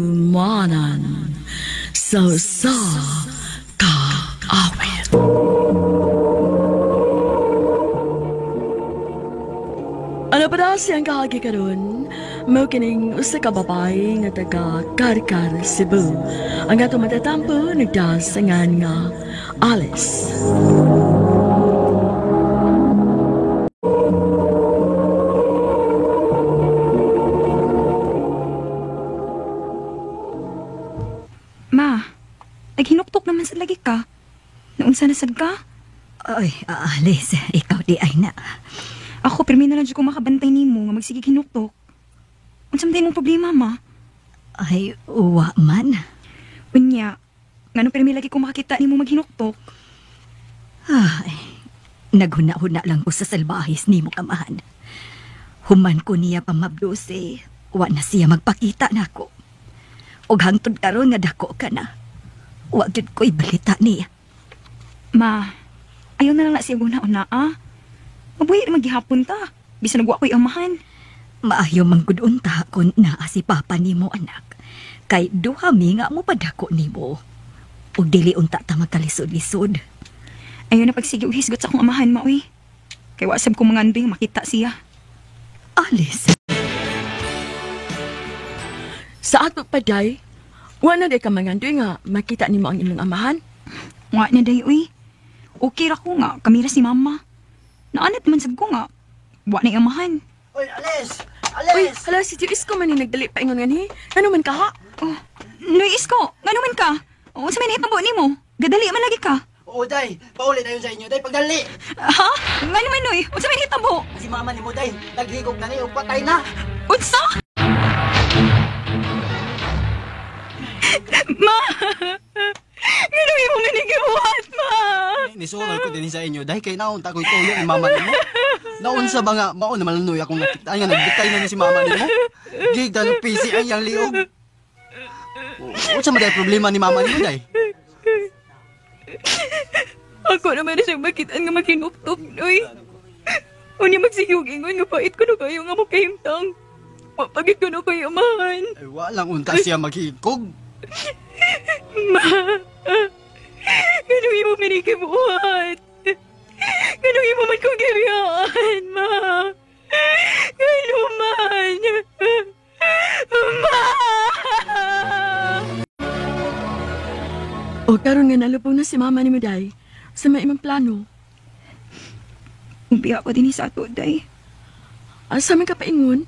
Handumanan sa usa ka awit. Ano pa na siyang kahagi karon? Mao kining usa ka babae nga taga Karkar, Cebu. Ang atong matatampo nagdasangan nga Alice. Ma, naghinuktok naman sa lagi ka. Naunsa na sad ka? Ay, Alice, ikaw di ay na. Ako, pirmi na lang jud ko makabantay nimo nga magsigig hinuktok. Unsa man mong problema, ma? Ay, uwa man. Unya, ngano pirmi lagi ko makakita nimo maghinuktok? Ay, naghuna-huna lang ko sa salbahis nimo kamahan. Human ko niya pamabdose, wa na siya magpakita nako. Og hangtod karon nga dako ka na. Wa gyud ko'y balita niya. Ma, ayaw na lang na siya una-una, ah. Mabuhi ra maghihapon ta. Bisan nagwa ko'y amahan. Maayo man gud unta kun naa si papa nimo anak. Kay duha mi nga mo padako nimo. Ug dili unta ta magkalisod-lisod. Ayaw na pagsige og hisgot sa akong amahan, ma, uy. Kay wa sab ko mga andoy nga makita siya. Alice, Sa ato pa day, wa na day ka mangandoy nga makita nimo ang imong amahan. Wa na day, uy. Okay ra ko nga, kamira si mama. Naanat man sab ko nga. Wa na amahan. Oy, Ales! Uy, Ales! hala si Tio Isko man ni nagdali pa ingon nganhi. Ano man ka ha? Oh, Noy Isko, ngano man ka? O, unsa may nahitabo nimo? Gadali man lagi ka. Oo, Day! Pauli na yun sa inyo, Day! Pagdali! Ha? Ngano man, Noy? Unsa may nahitabo? Si mama ni mo, Day! Naghigog na ni, ug patay na! Unsa? Ma! Ngano imo man gibuhat, ma? Nisuroy ko din sa inyo, Day! Kay naunta ko'y tuyo ni mama ni mo. Naunsa ba nga, mao naman nuy akong nakita nga nagbitay na ni si mama ni mo. Gigda ng PC ang iyang liog. Unsa man day problema ni mama ni mo, Day? Ako naman na siyang makitaan nga maghinuktok, Noy. Unya magsigig ingon nga pait ko na kayo nga makahimtang. Mapagit ko na kayo amahan. Ay, wa lang unta siya maghigog. Ma! Ganun imo minikibuhat. Ganun imo man kong gibiyaan, ma. Ganun man. Ma! O karon nga nalupong na si mama nimo day sa may imong plano. Ubiya ko din sa ato, day. Asa man ka paingon?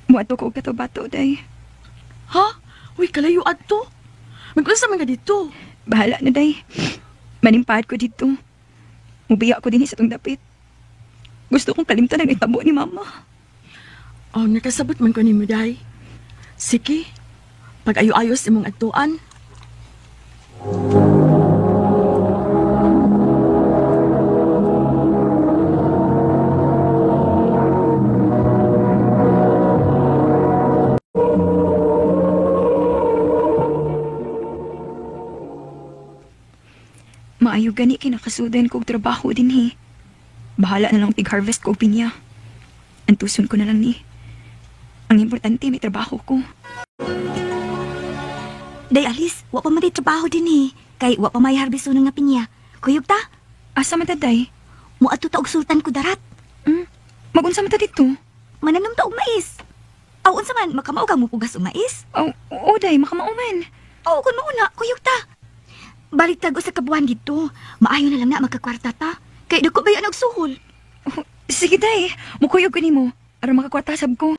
Muadto ko og kato-bato, day. Ha? Uy, kalayo adto. Mag-unsa man ka dito? Bahala na, day. Manimpahad ko dito. Mubiya ko din sa itong dapit. Gusto kong kalimtan ang itabo ni mama. Oh, nakasabot man ko nimo day. Sige. Pag ayo-ayos imong adtuan. Maayo gani kay nakasudan ko og trabaho dinhi. Bahala na lang pig-harvest ko og pinya. Antuson ko na lang ni. Ang importante may trabaho ko. Day Alice, wa pa man day trabaho din eh. Kay wa pa may harvest nga pinya. Kuyog ta, Asa man ta, day? muadto ta og sultan ko darat. Magunsa man ta dito? Mananom ta og mais. Aw unsa man makamao ka mo pugas og mais? Oh, oo, day, makamao man. Oo, kun mao na, kuyog ta. Balik tag usa ka buwan dito. Maayo na lang na magkakwarta ta. Kay dako ba og suhol? Oh, sige, day. Mukuyog ko nimo. Aron makakwarta sab ko.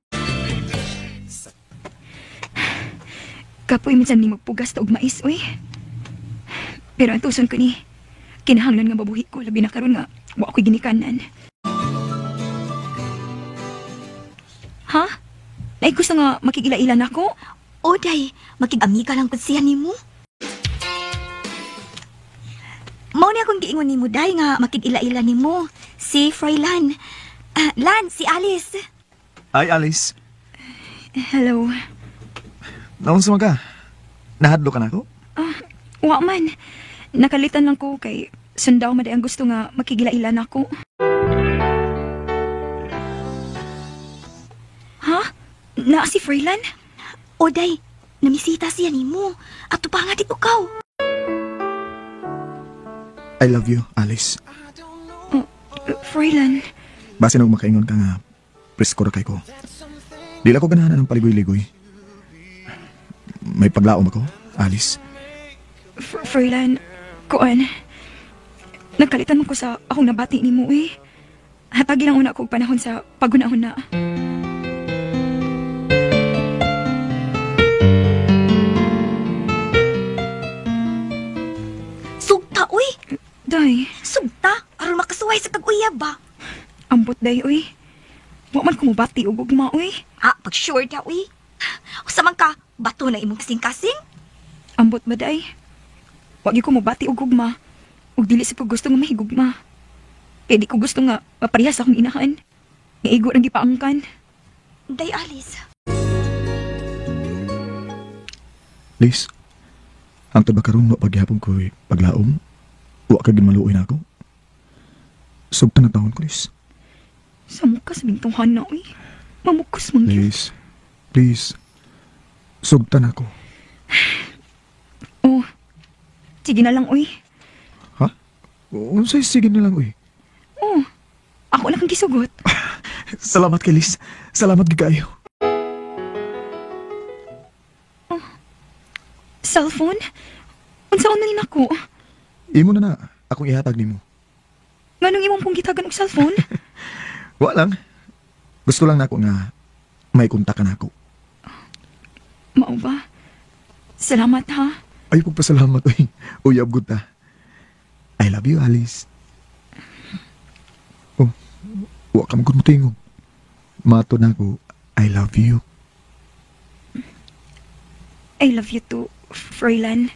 Kapoy minsan ni magpugas ta og mais, uy. Pero ang tuson ko ni, kinahanglan nga mabuhi ko, labi na karon nga, wa ko'y ginikanan. Ha? Naay gusto nga makigila-ila nako? O day, makig-amiga lang pud siya nimo. Mao ni akong giingon nimo day nga makig-ila-ila nimo. Si Froilan. Ah, Lan, si Alice. Ay, Alice. Hello. Naunsa man ka? Nahadlo ka na ako? Ah, wa man. Nakalitan lang ko kay sundaw man ang gusto nga makigila-ila nako. Ha? Naa si Froilan? O day, namisita siya nimo. Ato pa nga dito kaw. I love you, Alice. Froilan, Basin og makaingon ka nga, presko ra kay ko. Di lang ko ganahan ng paligoy-ligoy. May paglaom ako, Alice. Froilan, kuan. Nagkalitan mo ko sa akong nabati nimo eh. Hatagi lang una ko og panahon sa paghuna-huna. Sugta, uy! Day, Sugta! Aron makasuway sa kag-uyab ba? ambot day uy. Wa man ko mobati og ugma uy. Ah, pag sure ta, uy. Usa man ka, bato na imong kasing-kasing. Ambot ba day? Wa gyud ko mobati og ugma. Ug dili sa ko gusto nga mahigugma. Kay di ko gusto nga maparehas akong inahan. Nga igo rang gipaangkan. Day, Alice. Liz, hangtod ba karon wa paghihapon ko'y paglaom? Wa ka maluoy na ako? Sugtan na taon ko, Liz. Sa muka sa bintuhan na uy. Mamukos man gyud. Liz, please. Sugtan ako. Oh. Sige na lang uy. Ha? Unsay sige na lang, uy. Oh. Ako na kang gisugot. Salamat kay Liz. Salamat gid kaayo. Cellphone? Unsaon na ni nako? Imo na na akong ihatag nimo. Nganong imong pong gitagan og cellphone? Wa lang. Gusto lang nako nga may kontak ka nako. Mao ba? Salamat ha. Ay, pagpasalamat, uy. Uyab gud ta. I love you, Alice. Oh, wa ka man gud motingog. Mato na ako, I love you. I love you too, Froilan.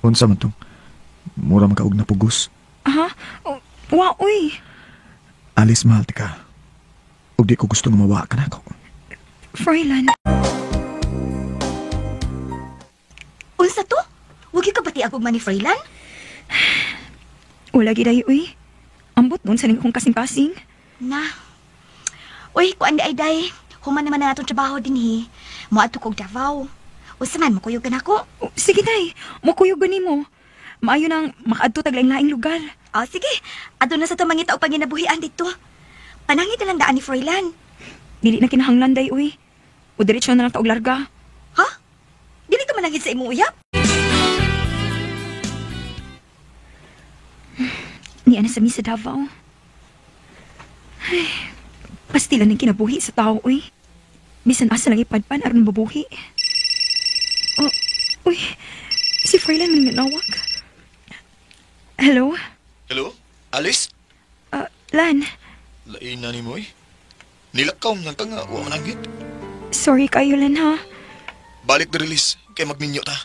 Unsa man tong? Mura man ka og napugos. Ha? Oh, wa uy. Alice, mahal ti ka. Ug di ko gusto nga mawa ka nako. Froilan. Unsa to? Huwag ka bati ako man ni Froilan? Wala giday uy. Ambot nun sa ning akong kasing-kasing. Na. Uy, kuan di ay day. Human naman na atong trabaho dinhi. Moadto kog Davao. Unsa man makuyog ka nako? Oh, sige day, mukuyog gani mo. Maayo nang makaadto tag laing-laing lugar. Ah, sige. Adto na sa to mangita og panginabuhian dito. Panangit na lang daan ni Froilan. Dili na kinahanglan day uy. O diretso na lang ta og larga. Ha? Dili ka manangit sa imong uyab? Niya na sa mi sa Davao. Ay, pastila ng kinabuhi sa tao, uy. Bisan asa lang ipadpan aron mabuhi. Oh, uy, si Froilan man nanawag. Hello? Hello? Alice? Ah, Lan, Lain na ni mo eh. Nilakaw man ka nga, wa mananggit. Sorry kayo, Lan, ha? Balik diri, Liz, kay magminyo ta.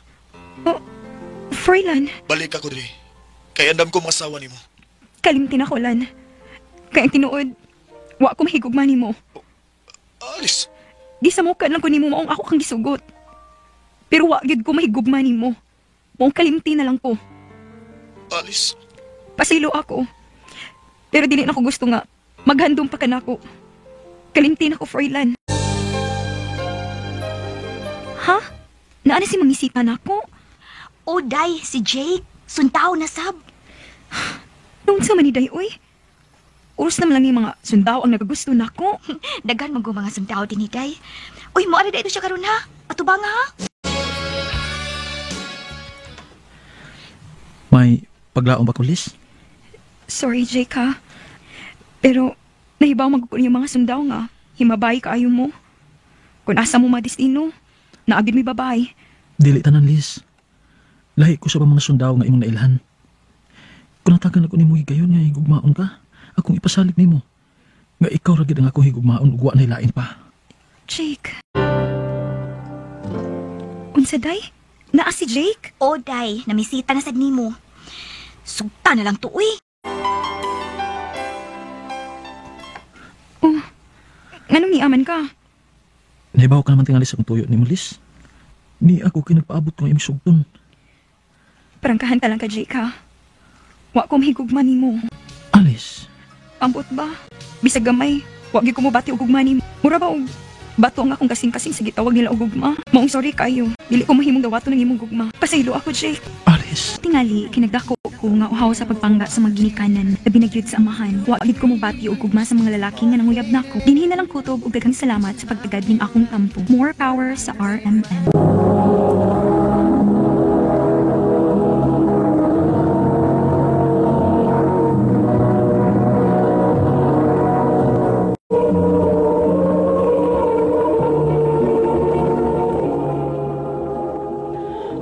Oh, Froilan, Balik ako diri. Kay andam ko mga asawa nimo. Kalimtin ako, Lan. Kaya ang tinuod, wa ko mahigugma nimo. Alice, Gisamukan lang ko nimo maong ako kang gisugot. Pero wa gyud ko mahigugma nimo. Maong kalimti na lang ko. Alice. Pasaylo ako. Pero dili na ko gusto nga maghandom pa kanako. Kalimti na ko, Froilan. Ha? Naa na si mangisita nako? O day, si Jake. Suntao na sab. Noon sa maniday, uy. Uros naman lang yung mga sundao ang nagagusto nako. Daghan man ko mga suntao dinhi day. Uy, mo ara dito siya karon ha. Ato ba nga ha? May paglaom ba ko, Liz? Sorry, Jake, ha? Pero, nahibaw magkukun yung mga sundao nga. Himabay kaayo mo. Kung asa mo madestino, naagid mi babay. Dili tanan, Liz. Lahi ko sa mga sundao nga imong nailhan. Kung natagan ako nimo higayon nga higugmaon ka, akong ipasalig nimo. Nga ikaw ra gid ang akong higugmaon ug wa nay lain pa. Jake. Unsa day? Naa si Jake? O day, namisita na sad nimo. Sugta na lang to uy. Oh, nganong niaman ka? Nahibaw ka naman tingali sa akong tuyo nimo, Liz. Ni ako kay nagpaabot ko nga imong sugton. Prangkahan ta lang ka, Jake, ha? Wa ko mahigugma nimo. Alice, Ambot ba? Bisag gamay, wa gyud ko mobati og ugma nimo. Mura ba og Bato ang akong kasing-kasing sa gitawag nila og gugma. Maong sorry kayo. Dili ko mahimong dawaton ang imong gugma. Pasaylo ako, Jake. Alice. Tingali, kinagdako ko nga uhaw sa pagpangga sa mga ginikanan, labi na gyud sa amahan. Wa gid ko mobati og gugma sa mga lalaki nga nanguyab nako. Dinhi na lang kutob og daghang salamat sa pagtagad ning akong tampo. More power sa RMN.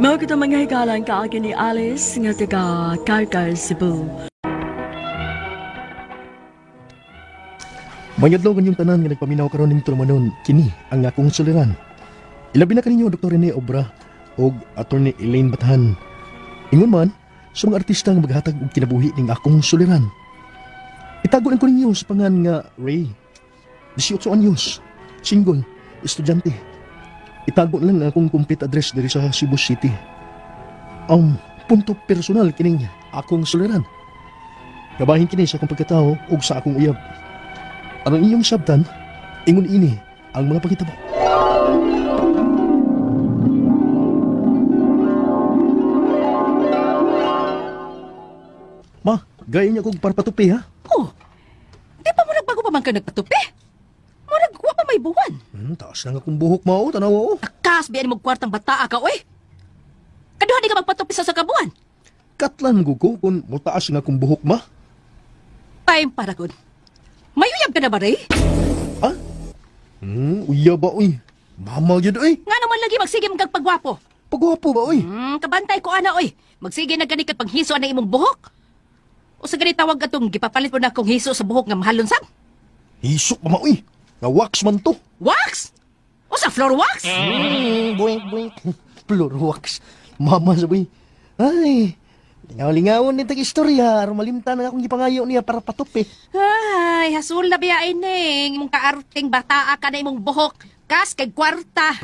Mao kita mga higalan kaagi ni Alice nga taga Carcar, Cebu. Mangyadlaw kanyong tanan nga nagpaminaw karon ning tulumanon, kini ang akong suliran. Ilabi na kaninyo Dr. Rene Obra og Attorney Elaine Bathan. Ingon man sa mga artista nga maghatag og kinabuhi ning akong suliran. Itago lang ko ninyo sa pangan nga Ray. 18 anyos, single, estudyante. Itago na lang ang akong complete address diri sa Cebu City. Punto personal kining akong suliran. Kabahin kini sa akong pagkatao ug sa akong uyab. Ang inyong sabtan, ingon ini ang mga pagkitabo. Ma, gaya niya kong parpatupi ha? Oh, di pa murag bago pa man ka nagpatupi? Murag wa pa may buwan. Taas na nga kong buhok mao, tanawa oh. Takas, biyan mo kwartang bataa ka, oy. Kaduha di ka magpatupi sa kabuan. Katlan ko kung mutaas nga kong buhok ma. Time para gud. May uyab ka na ba, Ray? Ha? Uya ba oy? Mama gyud oy. Nga naman lagi magsige mo kag pagwapo. Pagwapo ba oy? Kabantay ko ana oy. Magsige na gani kag panghiso na imong buhok. O sa gani tawag atong gipapalit mo na akong hiso sa buhok nga mahalon sam? Hiso pa ma oy. Nga wax man to. Wax? O sa floor wax? Boink boink. Floor wax. Mama sabi. Ay, lingaw-lingawon ni tag istorya aron malimtan ang akong gipangayo niya para patupi. Ay, hasul na biya ining imong kaarting bataa ka na imong buhok. Kas kay kwarta.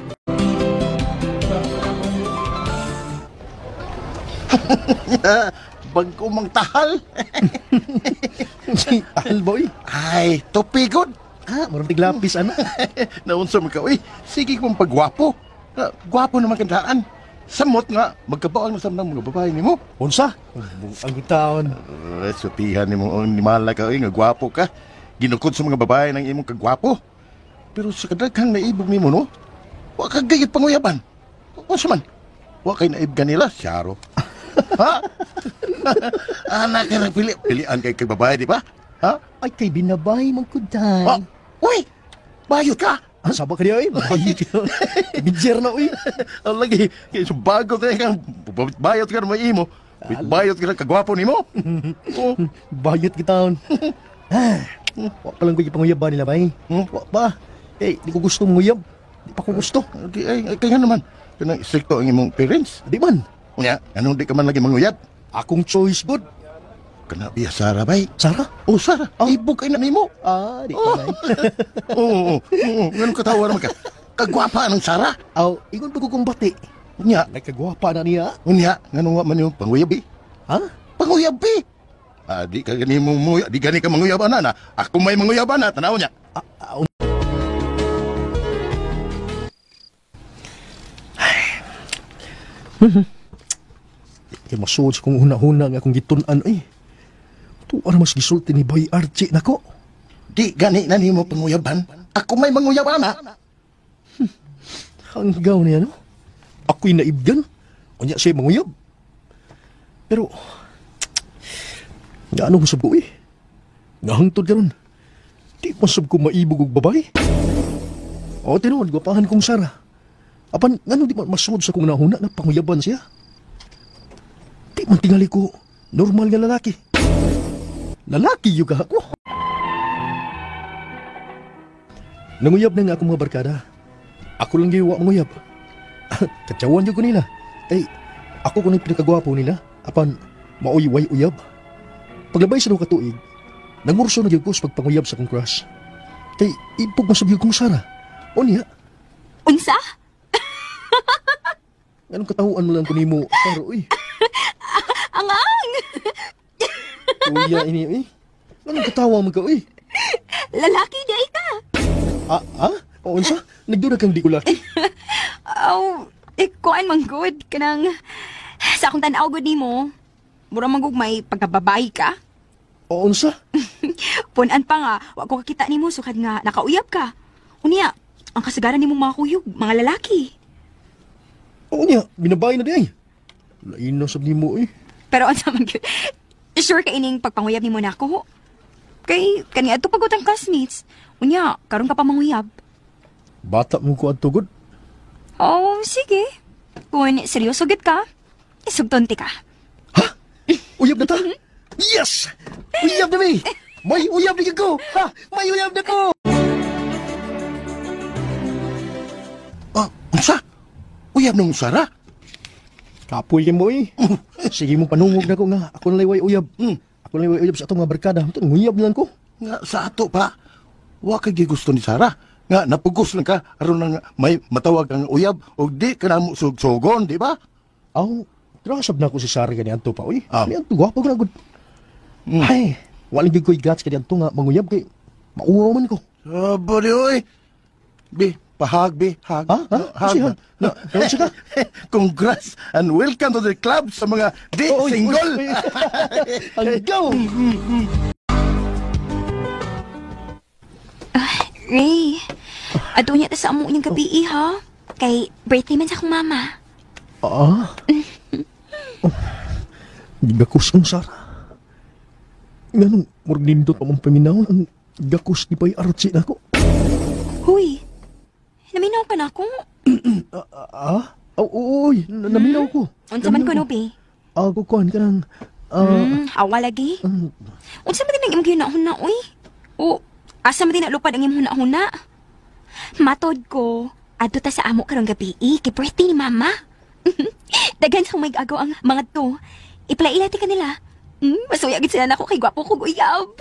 Bagko mang tahal. Tahal ba oy? Ay, tupi gud. Ah, murag tiglapis ana. Naunsa man ka, uy. Sige kong pagwapo. Ah, gwapo naman kandaan. Samot nga, magkabaon mo sa mga babae nimo. Unsa? Ang taon. Sutihan nimo ang nimala ka, uy, nga gwapo ka. Ginukod sa mga babae ng imong kagwapo. Pero sa kadaghang naibog nimo, no? Wa ka gayud panguyaban. Unsa man? Wa kay naib kanila, syaro. Ha? Anak ka pili. Pilian kay kay babae, di ba? Ha? Ay, kay binabay man kuday. Ah, uy! Bayot ka! Ah, saba ka niya, oy. Bayot ka. Bijer na, oy. Ang lagi, kay sa bago tayo kang bayot ka na may imo. Bayot ka na kagwapo nimo. Oh, Bayot kita. Ah, wa pa lang ko ipanguyab ba nila, bay? Hmm? Wa pa. Eh, di ko gusto manguyab. Di pa ko gusto. Di ay, ay kaya naman. Kanang istrikto ang imong parents. Di man. Unya, anong di ka man lagi manguyab? Akong choice, good. Kana biya Sara bay. Sara? Oh, Sara, Oh. ibog kay na nimo. Ah, di pa, bay. Oo, oo, oo, nganong katawa naman ka. Kagwapa ng Sara. Aw, ingon pa ko kong bati. Unya, Nagkagwapa na niya. unya, nganong wa man yung panguyab eh. Ha? Panguyab eh. Ah, di ka gani mo mo, di gani ka manguyab ana na. Ako may manguyab ana, tanaw niya. Kay masuod sa kong huna-huna nga akong gitun-an, ay. Tuwa na mas gisulti ni Boy Archie nako. Di gani na nimo panguyaban. Ako may manguyab ana. Hanggaw niya, no? Ako'y naibgan. Unya siya manguyab. Pero, nga anong sab ko eh? Nga hangtod karon. Di pa sab ko maibog og babae. O, tinuod, gwapahan kong Sara. Apan, ngano di man masuod sa kong nahuna nga panguyaban siya? Di man tingali ko, normal nga lalaki. Lalaki yung ako. Nanguyab na nga akong mga barkada. Ako lang gyud wa manguyab. Katyawan gyud ko nila. Kay ako kuno pinakagwapo nila apan maoy way uyab. Paglabay sa duha ka tuig, nangurso na gyud ko sa pagpanguyab sa akong crush. Kay ipog masab gyud kong Sara. O niya, Unsa? nganong katahuan mo lang ko nimo, Sara uy. Angang! Uya ini uy. Nganong katawa man ka uy. Lalaki di ay ka. Ah, ah? O, unsa? Nagdura kang di ko laki? Aw, kuan man good kanang sa akong tan-aw gud nimo. Mura man gud may pagkababae ka. O, unsa? Punan pa nga, wa ko kakita nimo sukad nga nakauyab ka. Unya, ang kasagaran nimong mga kuyog, mga lalaki. Oo niya, binabay na di ay. Lain na sab nimo eh. Pero unsa man gyud. Sure ka ining pagpanguyab nimo nako. Kay kaniadto pa gud ang classmates. Unya, karon ka pa manguyab. Bata mo ko adto gud. Oh, sige. Kung seryoso gid ka, isugton ti ka. Uyab na ta? Yes! Uyab na mi! May uyab na gyud ko! Ha! May uyab na ko! Ah, unsa? Uyab nung Sara? Kapoy kay mo eh. Sige mo panungog na ko nga. Ako na way uyab. Ako na way uyab sa atong mga barkada. Ito, nguyab na lang ko. Nga sa ato pa. Wa kay gigusto ni Sara. Nga napugos lang ka aron nang may matawag kang uyab og di ka namo sugsogon, di ba? Aw, trasab na ko si Sara kani anto pa oy. Ah. Kani anto gwapo ko na gud. Ay, walang gyud ko'y guts kani anto nga manguyab kay mauwaw man ko. Abo di oy. Bi, pahag bi, hag. Ha? Ha? Hag. Kasi hag. Na, na, ka? Congrats and welcome to the club sa mga di Oy, single. oy, oy. Ang go! Ray, adto niya ta sa amo niyang gabi ha. Kay birthday man sa akong mama. Ah? Oh, gakos ang Sara. Nganong murag nindot pa mong paminawon ang gakos ni Bay Archie na ako. Huy, naminaw ka na ako. Ah? Oh, oy, naminaw ko. Unsa man ko no, be? Ah, kukuhan ka ng... Awa lagi. Unsa man din ang imong ginahuna, uy? O, asa man din nalupad ang imong hunahuna? Matod ko, adto ta sa amo karong gabi, kay birthday ni mama. Daghan sa may agaw ang mga to. Iplaila ti kanila. Masuya gid sila nako kay gwapo kog uyab.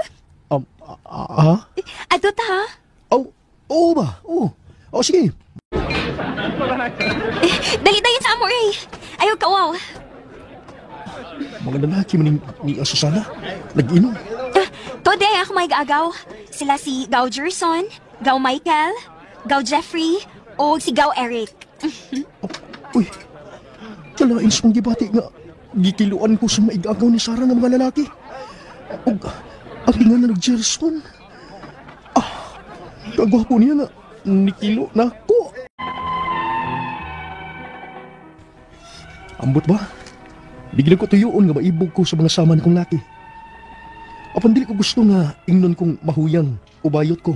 Ah? Adto ta ha? Oh, oo ba? Oo. Oh, sige. Dali dayon sa amo, Ray. Ayaw ka, wow. Mga lalaki man ni Asusana. Nag-inom. Today ako may gaagaw. Sila si Gao Gerson, Gao Michael, Gao Jeffrey, o si Gao Eric. Uy, kalain sa mong gibati nga gikiluan ko sa maigagaw ni Sarah nga mga lalaki. Ug ang tinga na nag-Gerson. Ah, kagwapo niya nga nikilo na ko. Ambot ba? Di gid ko tuyoon nga maibog ko sa mga sama kong laki. Apan dili ko gusto nga ingnon kong mahuyang o bayot ko.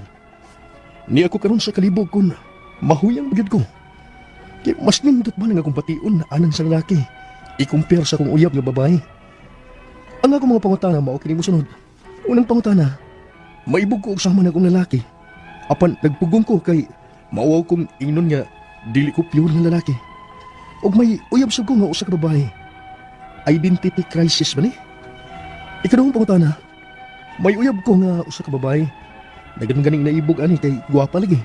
Ni ako karon sa kalibog kun mahuyang gyud ko. Kay mas nindot man ang akong bation anang sa lalaki i-compare sa akong uyab nga babae. Ang akong mga pangutana mao kini mosunod. Unang pangutana, maibog ko og sama na akong lalaki. Apan nagpugong ko kay mauwaw kong ingnon nga dili ko pure nga lalaki. Og may uyab sad ko nga usa ka babae. Identity crisis ba ni? Ikaduhang pangutana, may uyab ko nga usa ka babae. Dagan ganing naibog ani kay gwapa lagi.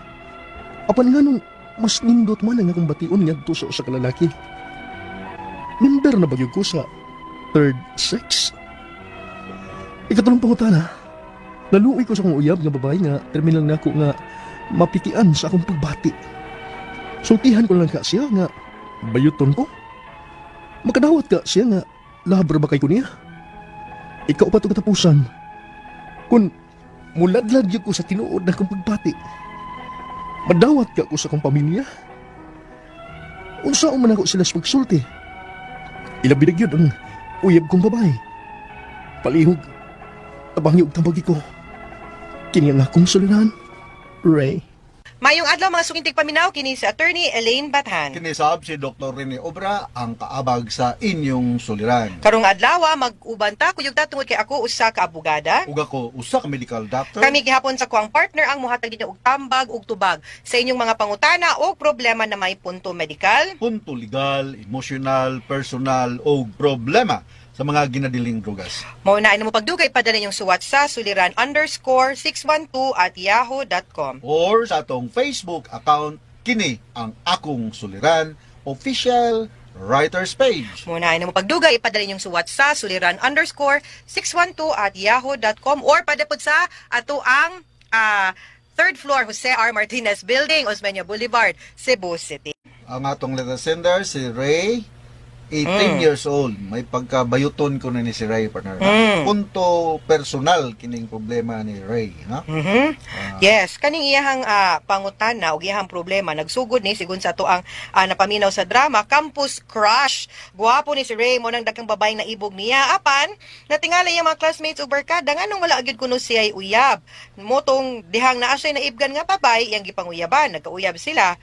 Apan nganong mas nindot man ang akong bation ngadto sa usa ka lalaki. Member na ba gyud ko sa third sex? Ikatulong pangutana, naluoy ko sa akong uyab nga babae nga terminal nako nga mapikian sa akong pagbati. Sultihan ko lang ka siya nga bayuton ko. Makadawat ka siya nga lover ba kay ko niya? Ikaw pa ito katapusan. Kung muladlad gyud ko sa tinuod na akong pagbati, madawat ka ko sa akong pamilya. Unsa man ako sila sa pagsulti? Ilabi na gyud ang uyab kong babae. Palihog, tabangi og tambagi ko. Kini ang akong suliran, Ray. Mayong adlaw mga sukintig paminaw kini si Attorney Elaine Bathan. Kinisab si Dr. Rene Obra ang kaabag sa inyong suliran. Karong adlaw mag-uban ta kuyog ta tungod kay ako usa ka abogada. Ug ako usa ka medical doctor. Kami gihapon sa kuang partner ang mohatag ninyo og tambag ug tubag sa inyong mga pangutana o problema na may punto medikal, punto legal, emotional, personal o problema sa mga ginadiling drogas. Mao na mo pagdugay padala inyong suwat sa suliran_612@yahoo.com. Or sa atong Facebook account kini ang akong suliran official writers page. Mao na mo pagdugay ipadala inyong suwat sa suliran_612@yahoo.com or padapod sa ato ang Third floor, Jose R. Martinez Building, Osmeña Boulevard, Cebu City. Ang atong letter sender, si Ray, 18 years old. May pagkabayuton ko na ni si Ray, partner. Punto personal kining problema ni Ray, no? Yes, kaning iyahang pangutana og iyahang problema nagsugod ni sigon sa ato ang napaminaw sa drama Campus Crush. Guwapo ni si Ray mo nang daghang babaeng naibog niya apan natingala iyang mga classmates ug barkada nganong wala gyud kuno siya uyab. Motong dihang naa siya naibgan nga babae iyang gipanguyaban, nagkauyab sila.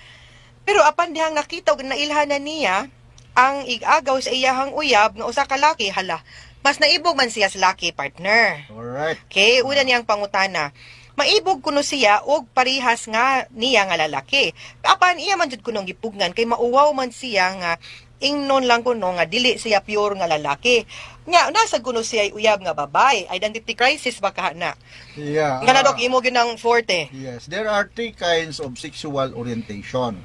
Pero apan dihang nakita og nailhan na niya ang igagaw sa iyahang uyab nga usa ka laki, hala. Mas naibog man siya sa laki, partner. Alright. Okay, una niyang pangutana. Maibog kuno siya og parihas nga niya nga lalaki. Apan iya man jud kunong gipugnan kay mauwaw man siya nga ingnon lang kuno nga dili siya pure nga lalaki. Nga nasa kuno siya uyab nga babae. Identity crisis ba ka na? Yeah. Nga na dok imo ginang forte. Yes, there are three kinds of sexual orientation.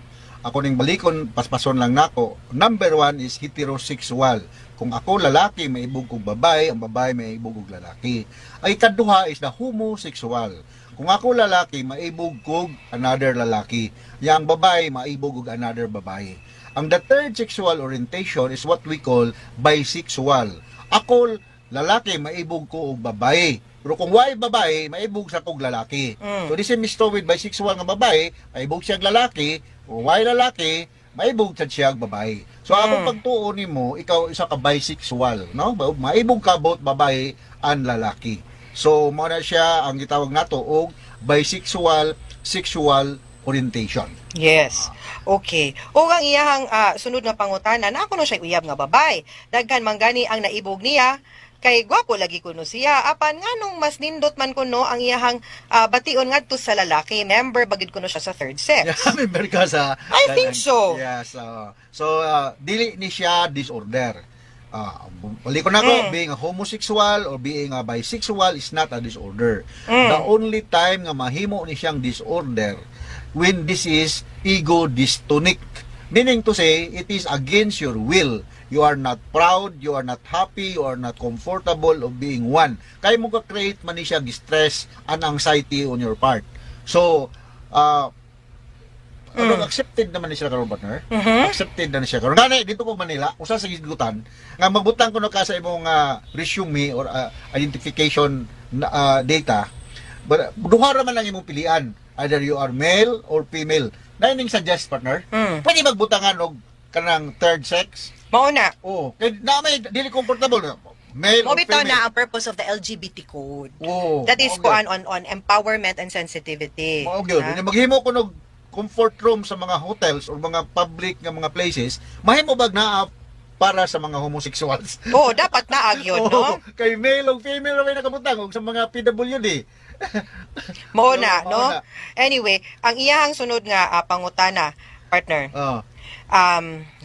Ako ning balikon, paspason lang nako. Number one is heterosexual. Kung ako lalaki, maibog kog babae, ang babae maibog og lalaki. Ay kaduha is the homosexual. Kung ako lalaki, maibog kog another lalaki. Yang babae, maibog og another babae. Ang the third sexual orientation is what we call bisexual. Ako lalaki, maibog ko og babae. Pero kung way babae, maibog sa kog lalaki. So this is misto with bisexual nga babae, maibog siya og lalaki, kung way lalaki, maibog sad siya og babae. So akong pagtuo nimo, ikaw isa ka bisexual, no? Maibog ka both babae and lalaki. So mao na siya ang gitawag nato og bisexual sexual orientation. Yes. Okay. O ang iyahang sunod nga pangutana, na ako no siya uyab nga babae. Daghan man gani ang naibog niya kay gwapo lagi kuno siya apan nganong mas nindot man kuno ang iyahang bation ngadto sa lalaki? Member bagid kuno siya sa third sex. Yeah, member ka sa I think so. Yes. So, dili ni siya disorder. Balik ko na ko, being a homosexual or being a bisexual is not a disorder. The only time nga mahimo ni siyang disorder when this is ego dystonic. Meaning to say, it is against your will. You are not proud, you are not happy, you are not comfortable of being one. Kaya mo ka-create man ni siya stress and anxiety on your part. So, ano, accepted naman ni siya karon, partner. Accepted na ni siya karon. Gani dito ko Manila, usa sa gisgutan nga magbutang kuno ka sa imong resume or identification na, data. But duha ra man lang imong pilian. Either you are male or female. Na ining suggest, partner. Pwede magbutangan og kanang third sex. Mao na. Oh, kay na may dili comfortable male Mo or bitaw female. na ang purpose of the LGBT code. Oh, That is okay. kuan on empowerment and sensitivity. Mao gyud. Ha? Unya maghimo ko og comfort room sa mga hotels or mga public nga mga places, mahimo bag naa para sa mga homosexuals? Oo, dapat naa gyud, no? Oo, kay male ug female ra may nakabutang og sa mga PWD. Mao na, Mao no? na. Anyway, ang iyahang sunod nga pangutana, partner. Oh.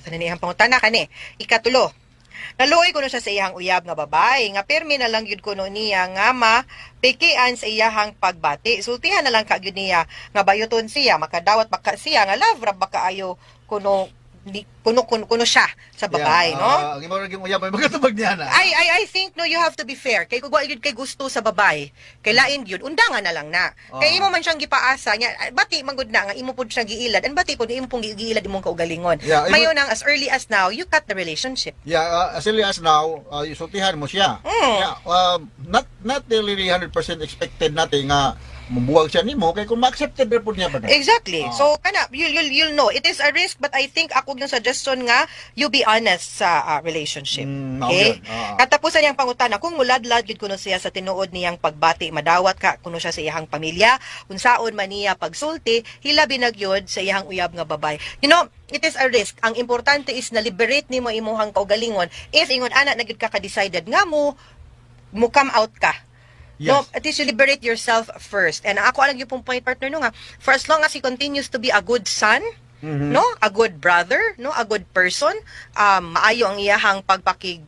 Sa iyang pangutana kani, ikatulo. Naluoy kuno siya sa iyang uyab nga babae nga pirmi na lang gyud kuno niya nga mapikian sa iyahang pagbati. Sultihan na lang ka gyud niya nga bayuton siya, makadawat baka siya nga love ra baka ayo kuno di, kuno, kuno kuno siya sa babae, Yeah, no? Ang imo ra gyud uyab may magatubag niya na. I think, no, you have to be fair. Kay kung wa gyud kay gusto sa babae, kay lain gyud undangan na lang na. Kay imo man siyang gipaasa niya, ah, bati man gud na nga imo pud siyang giilad. An bati pud imo pong giilad imong kaugalingon. Yeah, Mayo nang as early as now, you cut the relationship. Yeah, as early as now, sultihan mo siya. Yeah, not really 100% expected natin nga mubuwag siya nimo kay kung ma-accepted ra pud niya ba na. Exactly. Ah. So kana you'll know it is a risk, but I think ako yung suggestion nga you be honest sa relationship. Mao Okay? gyud. Ah. Katapusan niyang pangutana kung muladlad gyud kuno siya sa tinuod niyang pagbati, madawat ka kuno siya sa iyang pamilya, unsaon man niya pagsulti, hilabi na gyud sa iyang uyab nga babay. It is a risk. Ang importante is na liberate nimo imuhang kaugalingon. If ingon ana na gyud ka ka-decided nga mo come out ka. No, at least you liberate yourself first. And ako lang yung pong point, partner, no, nga, for as long as he continues to be a good son, no, a good brother, no, a good person, maayo ang iyahang pagpakig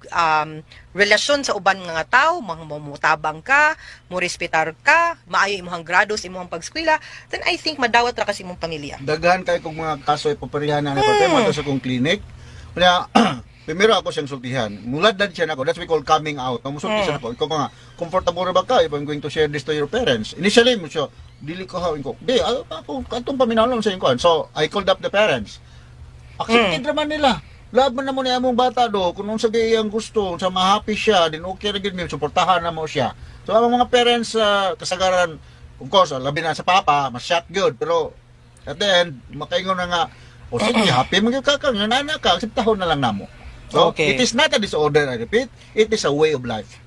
relasyon sa uban nga tao, mga mutabang ka, mo respetar ka, maayo imong grado sa imong pagskwela, then I think madawat ra kasi imong pamilya. Daghan kay kong mga kaso ipaparihan na ni mm. sa kong clinic. Kaya primero ako siyang sultihan. Muladlad siya nako. That's we call coming out. No, musulti siya nako. Ikaw nga, comfortable ra ba ka if I'm going to share this to your parents? Initially, mo siya, Dili ko ha ko. Di ako katong paminawon sa inyo. So I called up the parents. Accepted raman nila. Laban na mo ni among bata do kung unsa gyud iyang gusto, sa ma-happy siya, din okay ra gyud mi suportahan na mo siya. So ang mga parents kasagaran, of course, labi na sa papa, mas shock gyud, pero at the end makaingon na nga, o sige, happy man gyud ka ka nga nana ka, akseptahon na lang namo. So it is not a disorder, I repeat, it is a way of life.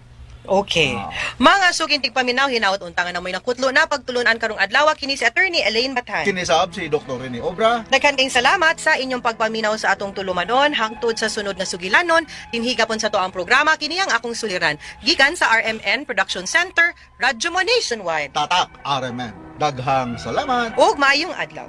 Okay. Mga suking tigpaminaw, hinaot unta nga namoy nakutlo na pagtulunan karong adlaw, kini si Attorney Elaine Bathan. Kini sab si Dr. Rene Obra. Daghan kayong salamat sa inyong pagpaminaw sa atong tulumanon hangtod sa sunod nga sugilanon, dinhi gapon sa atoang programa, kini ang Akong Suliran, gikan sa RMN Production Center, Radyo Mo Nationwide. Tatak RMN. Daghang salamat. Ug maayong adlaw.